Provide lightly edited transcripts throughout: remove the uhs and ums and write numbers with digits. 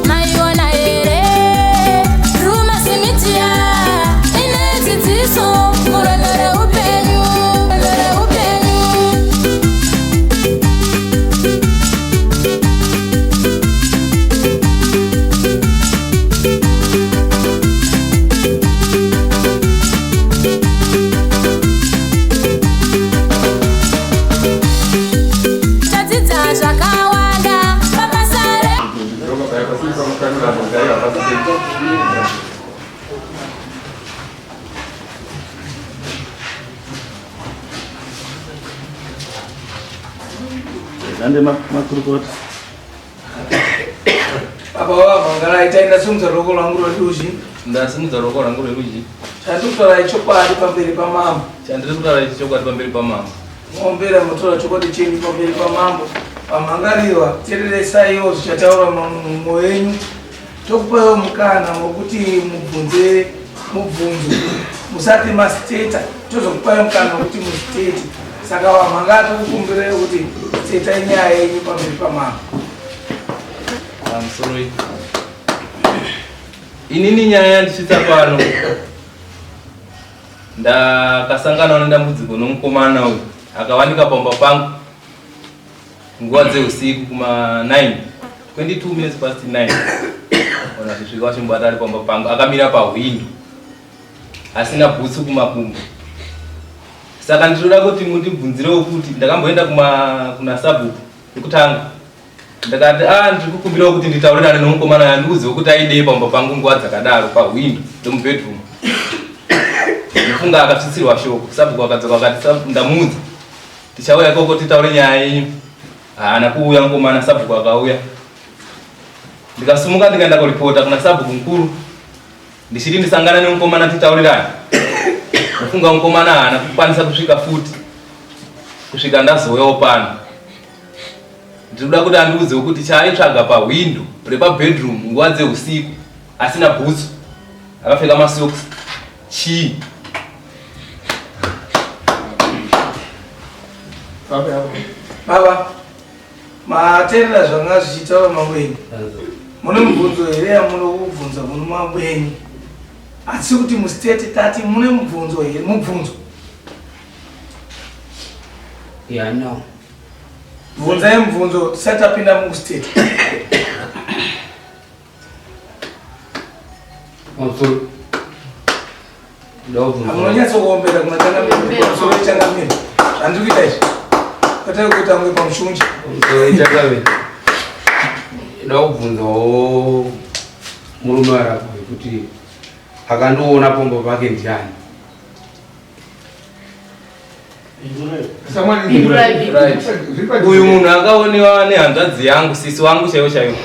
Maiona here Drewmas Media ine dzidziso murwendo reupenyu rwendo reupenyu. Tadzidza zvakawanda pabasa re Hande makurukota. Baba wavangara itai ndasimudza ruoko rwangu rwerudyi. Ndasimudza ruoko rwangu rwerudyi. Chandiri kutaura ichokwadi pamberi pamambo. Chandiri kutaura ichokwadi pamberi pamambo. Muombera munotaura chokwadi chenyu pamberi pamambo. Pamhangarirwa tereresaiwo zvichataurwa mumwoyo yenyu. Tokupaiwo mukana wokuti mubvunze mubvunzo musati masteta tozokupai mukana wekuti mustete. Saka vamhangara tokukumbirai kuti stetai nyaya yenyu pamberi pamambo. Pamusoroi. Inini nyaya yandisvitsa pano ndakasangana nedambudziko nomukomana uyu akawanika pamba pangu nguva dzeusiku kuma 9 22 minutes past 9 ona zvisvika vachimbata ari pamba pangu akamira pahwindo asina bhutsu kumakumbo saka ndinoda kuti mundibvunzirewo kuti ndakamboenda kuna sabhuku yekutanga ndakati a ah, ndiri kukumbirawo kuti nditaurirane nomukomana andikuziva kuti aidei pamba pangu nguva dzakadaro pahwindo remubedroom ndofunga akasvitsirwa shoko sabhuku akadzoka akati ndamuudza tichauya ikoko titaure nyaya yenyu haana kuuya mukomana sabhuku akauya ndikasumuka ndikaenda kuripota kuna sabhuku mukuru ndichiti ndisangana nemukomana titaurirane ndofunga mukomana haana kukwanisa kusvika futi kusvika ndazouyawo pano ndinoda kuti andiudzewo kuti chaaitsvaga pahwindo repabedroom nguva dzeusiku asina bhutsu akapfeka masocks chii Baba, mateerera zvanga zvichitaura mambo enyu. Mune mubvunzo here yamunokubvunza muno mambo enyu? Asi kuti mustate tati mune mubvunzo here? Mubvunzo. Yeah, no. Bvunzai mubvunzo tisati tapinda mukustate. Pamusoro. Munonyatsokuombera kuna changamire, pamusoro changamire. Zvandiri kuita izvi. Kwete kuita kunge pamushunje. Pamusoro changamire. Ndoda kubvunzawo murume warapo kuti akandiona pombo pake ndiani? Uyu munhu akaonewa nehanzvadzi yangu, sisi wangu chaivo chaivo.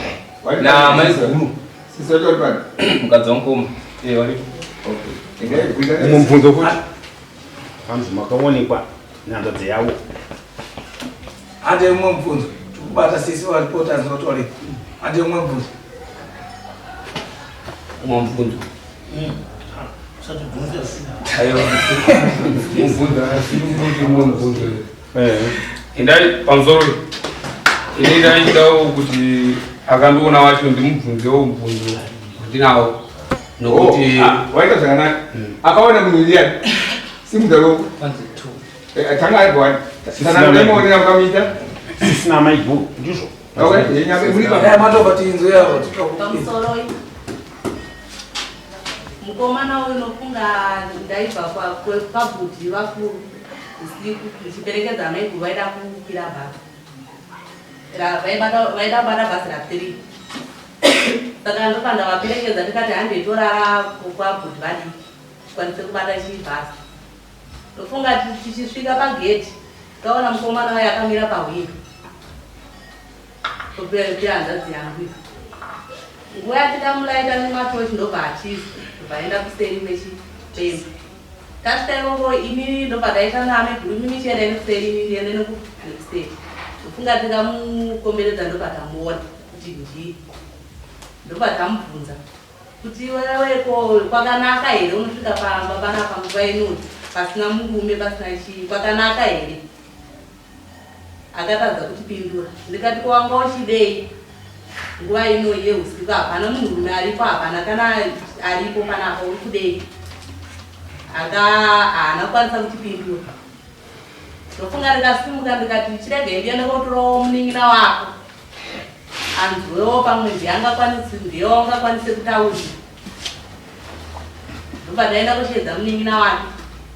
Namaiguru. Mukadzi wamukoma. Eh, waripo. Umwe mubvunzo futi. Hanzi makaonekwa nehanzvadzi yavo. Hande umwe mubvunzo. Tikubata sisi varipo tanzi watore. Hande umwe mubvunzo. Umwe mubvunzo. Mubvunzo asi kuti umwe mubvunzo. Endai pamusoro. Ini ndaidawo kuti akandiona wacho ndimubvunzewo mubvunzo ndinawo nokuti Oh, ah, waita zvakanaka akaona munhu ndiani simudza ruoko Eh, tanga ari one tsanangura mukamita Sisina maiguru ndizvo. Okay, yenyame muri pa Eh, matobva tinzwe apo. Pamusoroi. Mukomana uyu nofunga ndaibva kwabhudhi vakuru usiku ndichiperekedza maiguru vaida kukwira bhasi. Vaida kubata bhasi ra3. Saka ndopa ndavaperekedza ndikati handei torara kwabhudhi vadiki tikwanise kubata chibhasi. Ndofunga tichisvika pagedhi taona mukomana waye akamira pahwindo. Hanzvadzi yangu iyo. Nguva yatikamulaita nematochi ndobva atiza ndobva aenda kuseri kwechipembe. Tasvika ikoko ini ndobva ndaita name guru imi michienda nekuseri ini ndiende nekuseri. Ndofunga tikamukomberedza ndopatamuona kuti ndiye. Ndopatamubvunza kuti iwewe ko kwakanaka here unosvika pamba panapa nguva ino pasina murume pasina chii kwakanaka here? Akatadza kutipindura ndikati ko wanga uchidei nguva ino yehusiku hapana munhurume aripo hapana kana aripo panapa uri kudei? Aka haana kukwanisa kutipindura. Ndofunga ndikasimuka ndikati chiregai ndiende kotorawo munin'ina wako anzwewo pamwe ndiye angakwanisi ndiye wangakwanise kutaura. Ndobva ndaenda kusheedza munin'ina wake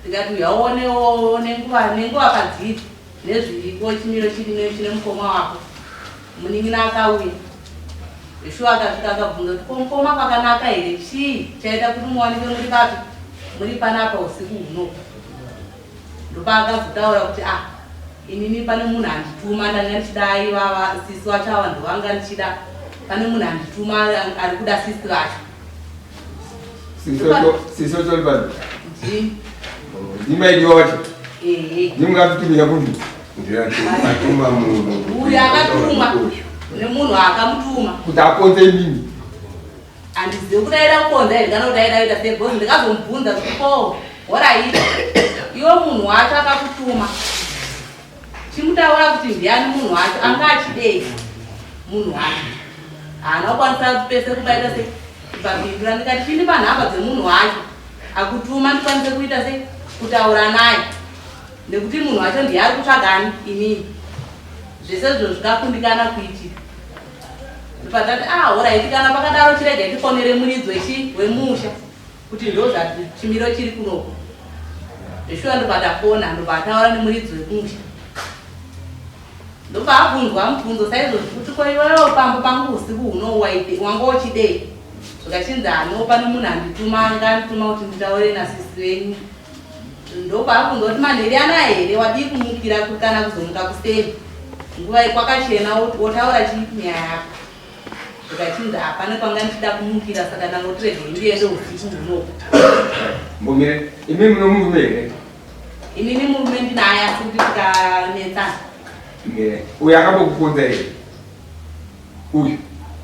ndikati uya uonewo nenguva nenguva padziri nezviriko chimiro chiri chine mukoma wako. Munin'ina akauya Yeshua akasvika akabvunza kuti ko mukoma kwakanaka here chii chaita kuti muwanike muri papi muri panapa usiku huno. Ndopaakazotaura kuti ah inini pane munhu andituma ndanga ndichida ivava sisi vacho ava ndovanga ndichida pane munhu andituma ari kuda sisi vacho. Sisi wacho ari pano? Ndini. Ndimaidiwa wacho? Ehe. Ndimungatutumira kunhu? Ndiatuma munhu. Uyu akatuma nemunhu akamutuma. Kuti aponze imini. Handizivi kuti aida kuponza here kana kuti aida kuita sei because ndikazomubvunza kuti ko horaiti iwe munhu wacho akakutuma chimutaura kuti ndiani munhu wacho anga achidei munhu wacho haana kukwanisa pese kubaita sei kupapindura ndikati chindipa nhamba dzemunhu wacho akutuma ndikwanise kuita sei kutaura naye nekuti munhu wacho ndiye ari kutsvagani inini zvese izvo zvikakundikana kuitika Patati ah horaiti kana pakadaro chiregai tifonere muridzi wechi wemusha kuti ndo chimiro chiri kunoko. Zveshuwa ndobva tafona ndobva ataura nemuridzi wemusha. Ndobva abvunzwa mubvunzo saizvozvi kuti ko iwewe pambo pangu usiku huno waide wanga uchidei? Zvikachinzi ano pane munhu andituma anga andituma kuti nditaure nasisi venyu. Ndobva abvunzwa kuti manheri anaya here wadii kumukira kana kuzomuka kuseni nguva kwakachena wotaura chii nyaya yako zvikachinzi hapana kwanga ndichida kumukira saka ndangoti regei ndiende usiku hunoku. Mbomire imi muno murume here? Inini murume ndinaye asi kuti tikanetsana. Mire uyu akambokukonza here? Uyu.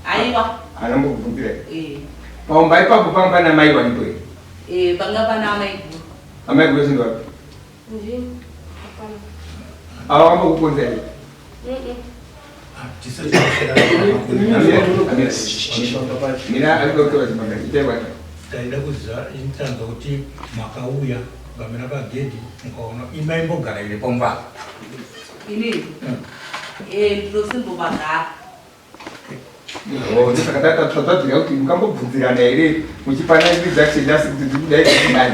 Aiwa. Haana kumbokubvunzira here? Eh. Paumba ipapo panga pana mai wanipo here? Eh, panga pana amai guru. Amai guru zvinhu vapi? Ndini. Hapana. Ava vambokukonza here? Mira ari kutora chimanga itai wacho. Taida kuziva intanzwa kuti makauya mukamira pagedhi mukaona imaimbogara here pamba. Inini? Eh, ndinosimbopagara. Oh, ndosaka tatadzira kuti mukambobvunzirana here muchipana introduction asi kuti dzikudai dzikudai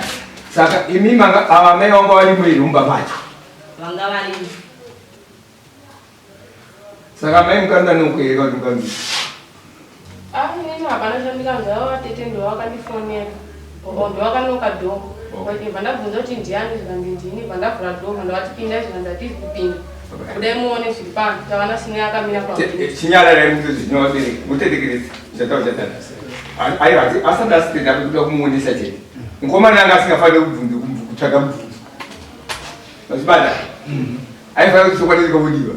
saka imi manga ava mai vanga varimo here mumba macho vanga varimo saka mai mukanda nokuhera kuti mukanzi ah inini hapana chandikanzwa vatete ndovakandifonera or ndovakanoka door bva ndabvunza kuti ndiani zvikanzi ndini bva ndavhura door bva ndavati pindai zvikanzi hatizi kupinda budai muone zviri pano tavana sine akamira pa chinyararai muti zvinovabereki mutetekerese zvataura chatata aiwa asati asitenda kuda kumuonesa chete mukomana anga asingafaniri kubvunza kutsvaga mubvunzo vachibata aifanira kuti chokwadi chikabudiwa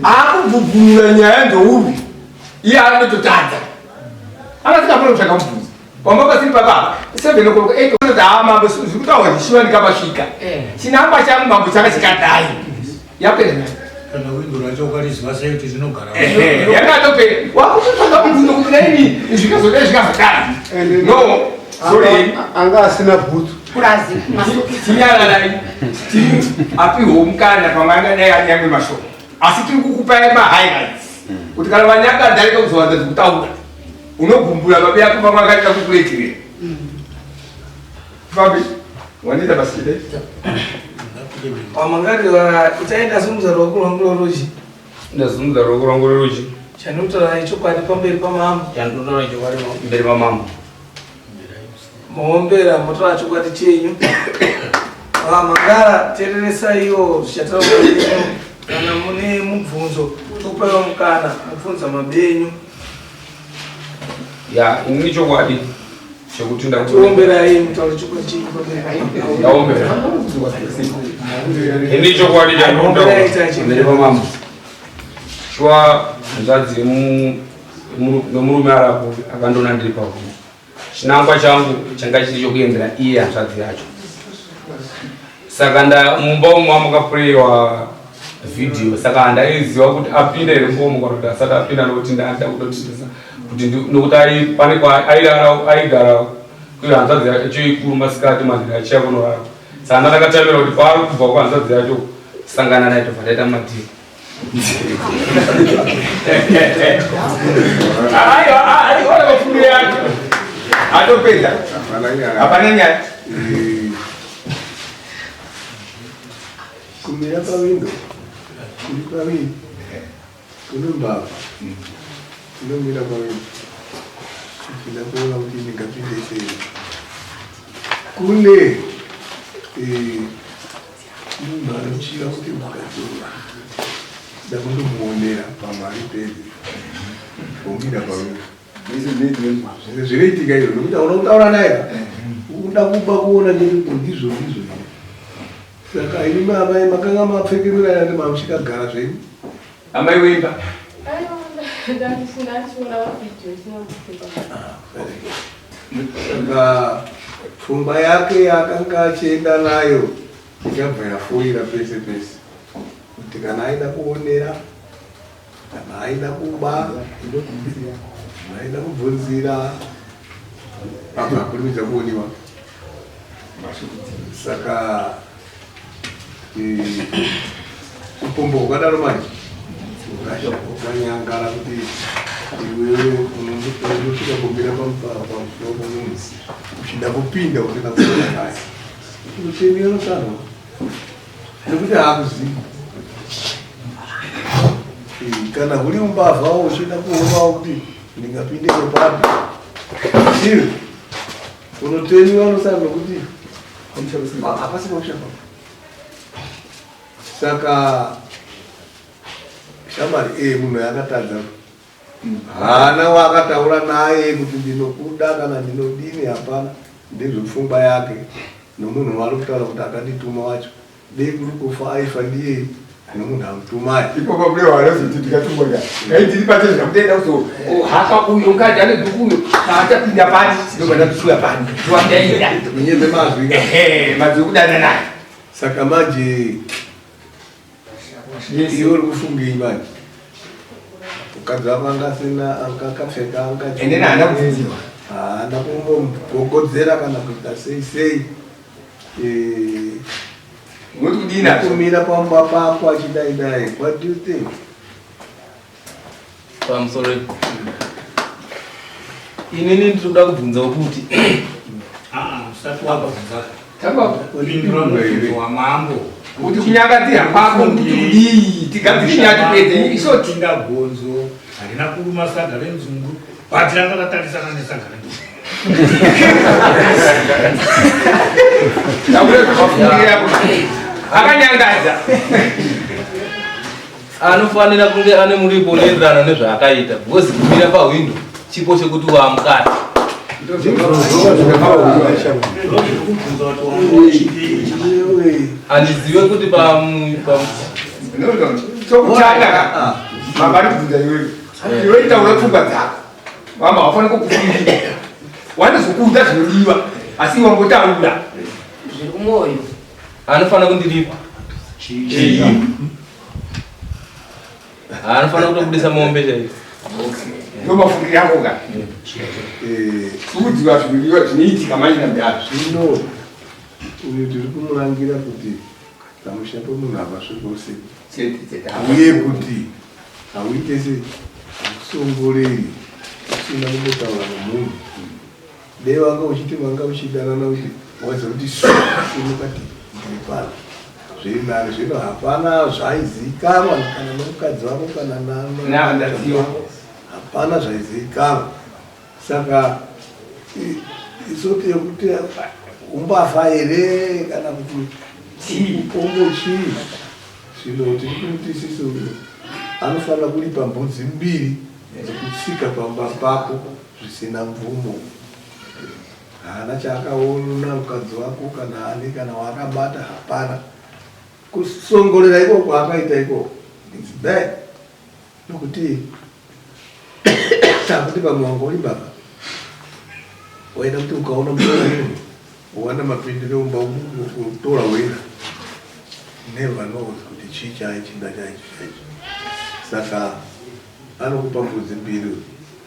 akubvubvunura nyaya ndoupi iye anototadza angasingafana kutsvaga mubvunzo pamba pasiri pababa 7 o'clock 8 o'clock haa mambo zviri kutaurwa zvishuwa ndikapasvika eh. chinangwa changu mambo changa chikadai yapera nyaya kana windo racho ukariziva sei kuti rinogara yakatopera wakutotsvaga mubvunzo kuti daini zvikazodai zvikazodai no sorry anga asina bhutsu purazi chinyararai apihwo mukana pamwe angadai ane amwe mashoko asi tiri kukupai mahighlights kuti kana vanyakadarika kuzowanza zvekutaura unogumbura babe yako pamwe akaita kukuregerera fambi wandiita basile Wamangariwa itai ndazungudza ruoko rwangu rworudyi. Ndazungudza ruoko rwangu rworudyi. Chandinotaura ichokwadi pamberi pamambo. Chandinotaura ichokwadi pamberi pamambo. Moombera motaura chokwadi chenyu. Vamangara tereresaiwo zvichataurwa nenyu kana mune mubvunzo topaiwo mukana mubvunza mabenyu. Ya, ini chokwadi chekuti ndakuomberai mutaure chokwadi chenyu pamberi. Ndaombera. Ini chokwadi chandinotaura pamberi pamambo. Shuwa hanzvadzi yemurume arapo akandiona ndiri pahuni. Chinangwa changu changa chiri chokuendera iye hanzvadzi yacho. Saka nda mumba umu makapureyiwa vhidhiyo saka handaiziva kuti apinda here mumba umu kana kuti asati apinda nokuti ndanda kutotisa kuti nokuti pane airara aigara kuyo hanzvadzi yacho ikuru masikati manheru achiya kunorara. Saka ndakatamira kuti paari kubva kuhanzvadzi yacho sangana naye tobva taita madhiri. Aiwa, aiwa, mafundo yake. Atopedza. Hapana nyaya. Kumira pawindo kuri paviri kune mbavha inomira pawindo ichida kuona kuti ndingapinde sei. Kune eh, munhu anochiva kuti mukadzi uyu da kundomuonera pamari pedzi omira pawindo. Zvinoitika izvo nekuti hauna kutaura naye uda kuba kuona ndizvo ndizvo here. Saka imi amai makanga mapfekerera yani mamuchikagara zvenyu. Amai wemba. Aiwa, ndandisina ndichiona mavhidhiyo isina kupfeka. Saka pfungwa yake yaakanga achienda nayo ikabva yafoira pese pese kuti kana aida kuonera kana aida kuba kana aida kubvunzira apa akurumidza kuoniwa. Saka upombo hwakadaro manje ukanyangara kuti iwewe unosvika kumira pamusoro pomunhu uchida kupinda usina kuona kaya unotemiwa nosanwa nekuti haakuzivi. Kana huri umbavhawo uchida kuonawo kuti ndingapinde nepapi iwe unotemiwa nosanwa nokuti hapasi pamusha pako. Saka shamwari munhu yakatadza haana waakataura naye kuti ndinokuda kana ndinodini, hapana. Ndezvepfungwa yake nomunhu waari kutaura kuti akandituma wacho dei kuri kufa aifa ndiye nomunhu amutumai. Ipopo kune vanozoti ndikatumwa dai ndiri pachezva kutenda kuzo haka uyo mukadzi ane dhuku uyo achapinda pani ndobva ndatusuya pani ndowandaida kunyembe mazwi ehe mazwi ekudana naye. Saka manje iwe uri kufungei manje? Mukadzi wako anga asina akapfeka anga Ende haana kubvunziwa. Haana kumbogogodzera kana kuita sei sei. Unoti kudini nazvo? Kumira pamba pako achidai dai. What do you think? Pamusoro inini ndinoda kubvunzawo kuti Usati wabvunza. Tamba Pindura mubvunzo wamambo. Kuti kunyangadzira kwako kuti kudii tigadzire nyaya tipedze isoti. Pinda gonzo harina kuruma saga renzungu but ranga ratarisana nesaga renzungu. Taura zvamafungira yako. Akanyangadza. Anofanira kunge ane muripo unoenderana nezvaakaita because kumira pahwindo chipo chekuti waamukati. Handizive kuti Chokutanga ka mama ari kubvunza iwewe. Iwe itaura pfungwa dzako. Mama haufani kukufungira. Wanozokuudza zvinodiwa asi iwe wangotaura. Zviri kumwoyo. Anofanira kundiripa. Anofanira kutobudisa mombe chaiyo. Ndo mafungiro ako ka. Kuudziwa zvinodiwa zvinoitika manje namdaro. Zvino uyu tiri kumurangira kuti pamusha pemunhu hapasviki usiku. Uye kuti hauite se hausongoreri usina kumbotaura nomunhu. Dei wanga uchiti manga muchidanana kuti waziva kuti simuka ndiri pano. Zviri nani zvino hapana zvaizikanwa kana nomukadzi wako kana Ndaziva. hapana zvaizikanwa. Saka isoti yekuti umbavha here kana kuti upombo chii zvino tiri kuti isisu anofanira kuripa mbudzi mbiri dzekutsika pamba pako zvisina mvumo. Haana chaakaona mukadzi wako kana ani kana waakabata hapana. Kusongorera ikoko kwaakaita ikoko it's bad nokuti takuti pamwe wanga uri mbavha waida kuti ukaona mutora munhu wowana mapindu neumba utora wena never knows kuti chii chaichinda chaicho chaicho saka anokupa mbudzi mbiri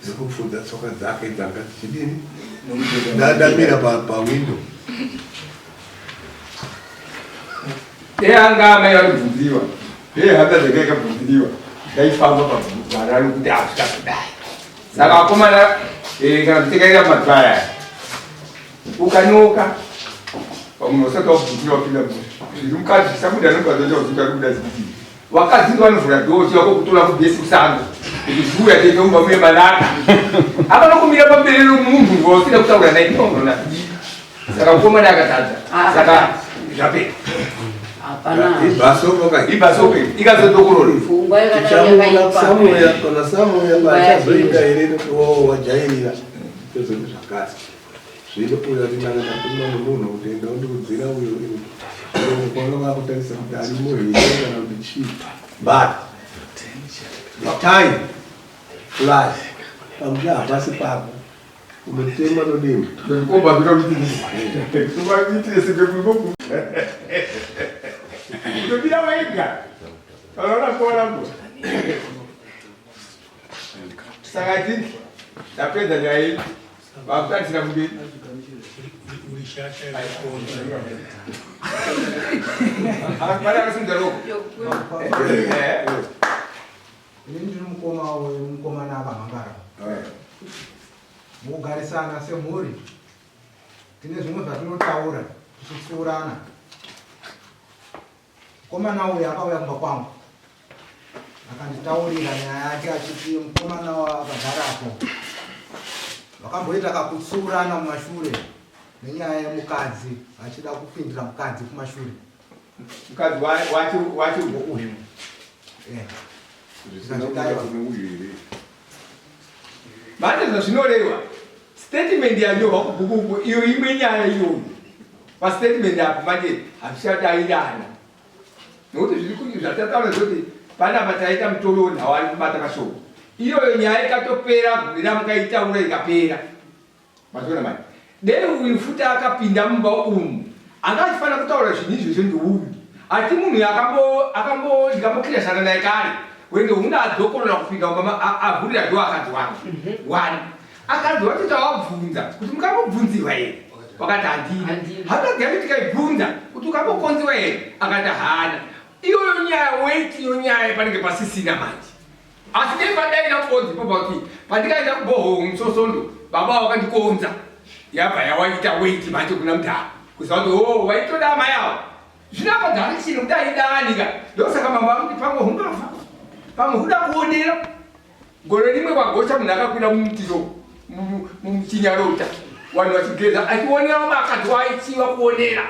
dzekupfudza tsoka dzake dzanga dzichidini ndamira pawindow Dei anga amai vanobvunziwa, dei hama dzanga ikabvunziriwa, ndaifamba pagwara rokuti asvika kudai. Saka vakomana eh, kana kutekaira madzibaya aya, ukanyoka pamunhu usati wabvunzira wapinda mhosva zviri mukati zvisabuda nobva zvaita kubuda zvidii Vakadzi vanovhura dhoo chiva kokutora kubhesi kusango kuti zviuya tete mumba muye manaka. Hapana kumira pamberi romunhu wausina kutaura naye ndinoona. Saka mukomana akatadza. Saka zvapera. Hapana. Ibhasopo ka. Ibhasopo ikazodokorora. Pfungwa yakadai Tichamuona yakaipa. Samuya kana Samuya Pfungwa paachazoita yacho. here nekuti wao wajairira tozoti zvakati. Zvino uyo ati ndanga ndatumwa nemunhu kuti enda undikudzira uyo uyo. Kwanga vakutarisa kuti arimo here kana kuti chii. But the time plus pamusha hapasi pako unotema nodini. Zvikomba zvinoda kuti itire simbe kuiko. Kutobira wega. Kana unakuona mbo. Saka tini tapedza nyaya iyi. Vakutarisira kumberi. Pane akasimudza ruoko. Ini ndiri mukoma wemukomana akamhangara. Mukugarisana semhuri tine zvimwe zvatinotaura tichitsiurana. Mukomana uyu akauya kumba kwangu akanditaurira nyaya yake achiti mukomana akagarapo vakamboita kakutsurana mumashure nenyaya yemukadzi achida kupindira mukadzi kumashure mukadzi wacho uyu eh. Manje zvazvinoreva statement yanyorwa kubhuku uko iyo imwe nyaya iyoyo pastatement apo manje hazvichadairana nokuti zviri zvatataura zvoti panapa taita mutoro wenhau ari kubata mashoko iyoyo nyaya ikatopera gore ramukaitaura ikapera Mazviona manje. Dei uyu futi akapinda mumba umu anga achifanira kutaura zvinhu izvozvo ndeuyu. Ati munhu akambo akambo ndikambokirashana naye kare. Wende huna adzokorora kupinda mumba avhurira door akadzi wangu. One. Akadzi wacho tawabvunza kuti mukambobvunzirwa here? Wakati handina. Hanzvadzi yacho tikaibvunza kuti ukambokonziwa here? Akati haana. Iyoyo nyaya wait iyo nyaya panenge pasisina manje. Asi dai padaira kukonza ipapo kuti pandikaenda kuboho musosondo baba wakandikonza yabva yawaita wait manje kuna mudhara kuziva kuti oh waitoda amai avo zvino apa direction yekuti aidani ka ndosaka mambo akuti pamwe humbavha pamwe huda kuonera gore rimwe kwagocha munhu akakwira mumutiro muchinyarota vanhu vachigeza achionera vamwe akadzi waichiva kuonera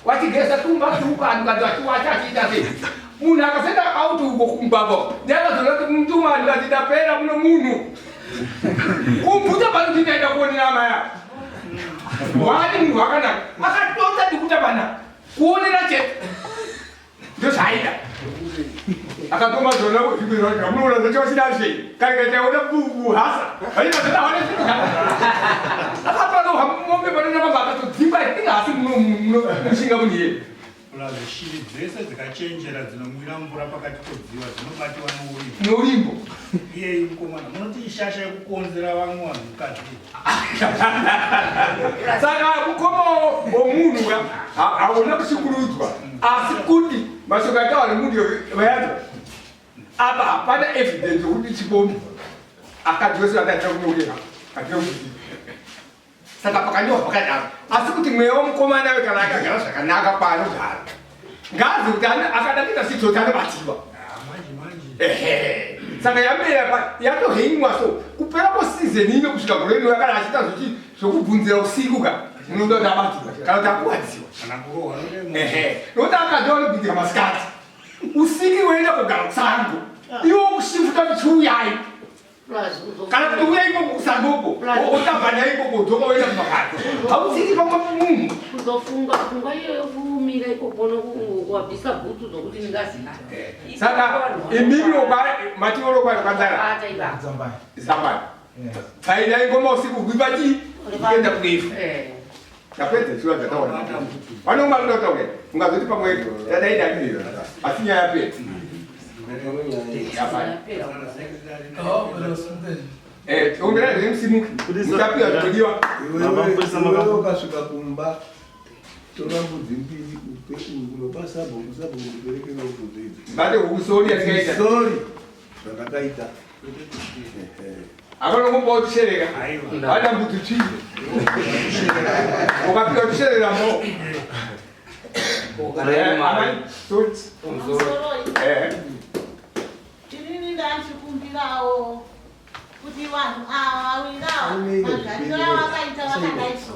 Wachigeza tumba tupa anhu kanzi achiwacha achiita sei munhu akasenda out uko kumugwagwa ndakazoona kuti mutuma anhu kanzi ndapera muno munhu kumbuta pano kuti ndaenda kuonera amai ava wani munhu akanaka akadonza dikuta pana kuonera chete ndozvaaida akatoma zona munoona zvacho vasina zvei kare kare taiona buhasa vaina zvatawana zvinhu akapanoha mombe panona baba akatodzimba inga asi munoshinga munhu iyeye Plus shiri dzese dzikachenjera dzinomwira mvura pakati pedziva dzinobatiwa nourimbo. Nourimbo. Iyeyi mukomana munoti ishasha yekukonzera vamwe vanhukadzi. Saka mukoma womunhu ka hauna kushungurudzwa asi kuti mashoko ataura nemunhu vayanzwa apa hapana evidence yokuti chibombo akadzi wese akaita kunourera katika kuti saka pakanyorwa pakadaro asi kuti mweya wemukomana we kana akagara zvakanaka paanogara ngaazi kuti akada kuita sitsotsi anobatiwa ehe saka yamera yatohenywa so kupera kwesizeni ino kusvika gore ino yakana achiita zvokubvunzira usiku ka unoda kuti abatiwa kana kuti akuwadziwa ehe nokuti akadzi vanobvunzira masikati usiku iwe enda kugara kusango iwe ushifuta kuti chiuyai. Kana kuti uya ikoko kusandoko otamba naye ikoko udzoka woenda kumakati. Hautsiki pamwe munhu. Kuzofunga pfungwa iyoyo kumira ikoko nokuwabvisa bhutsu dzokuti ndingaziva. Saka imimi matiorokwa kwanzara. Zambani. Tsaidai ngoma usiku kuipa chii? Kuenda kurefu. Tapedza shuwa dzataura. Vanonga vanoda kutaura. Ungazoti pamwe tadai dai. Asi nyaya yapera. Eh, ongera zvemusimuki. Muchapiwa zvinodiwa. Iwewe ukasvika kumba tora mbudzi mbiri upe uyu unopa sabhuku sabhuku kuperekera mbudzi idzi. Bate usori yatikaita. Sorry zvandakaita. Akanokumba utishereka. Hata mbudzi tsvii. Ukapika utisherera mo. Inini ndachikumbirawo kuti vanhu ava vaviri ava magariro avakaita vakadai so.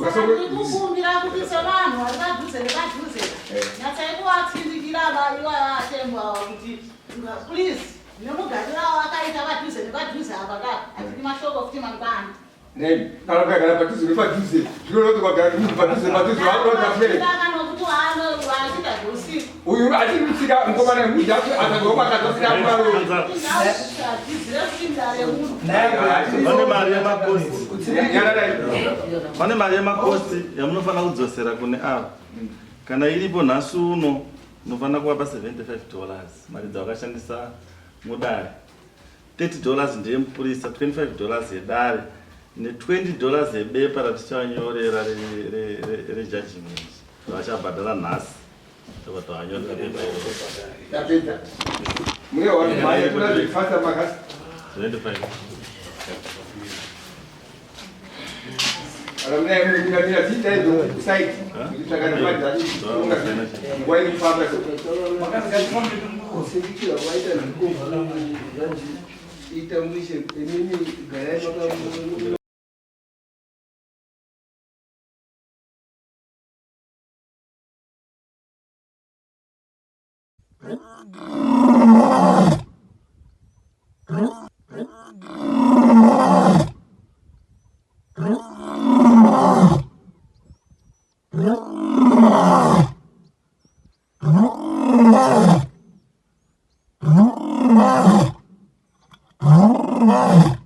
Saka ndiri kukumbira kuti sevanhu vari padhuze nepadhuze nyatsai kuvatsindikira iwaya vatembo ava kuti please nemugariro awakaita padhuze nepadhuze apa ka hatidi mashoko futi mangwana. Nei, kana ukagara padhuze nepadhuze, zvinoreva kuti ukagara nemunhu padhuze nepadhuze, wakurodza fere. Nokuti waanoita zveusiku. Uyu achiri kutsika mukomana mudzi acho akazoma akazosika kumaro. Pane mari yemakosti. Pane mari yemakosti yamunofanira kudzosera kune ava. Kana iripo nhasi uno unofanira kuvapa 75 dollars mari dzavakashandisa mudare. 30 dollars ndeyemupurisa, 25 dollars yedare ne 20 dollars yebepa ratichanyorera rejudgment ravachabhadhara nhasi. Tobva tavanyorera bepa iroro. Tapedza. Mune wanhu mhanya kuna zvekufasa makasi. 75. Kana mune munotungamira chiitai zvokusaiti. Muchitsvaka nemari dzacho nguva iri kufamba. Kusikira kwaita ita mushe inini garai maka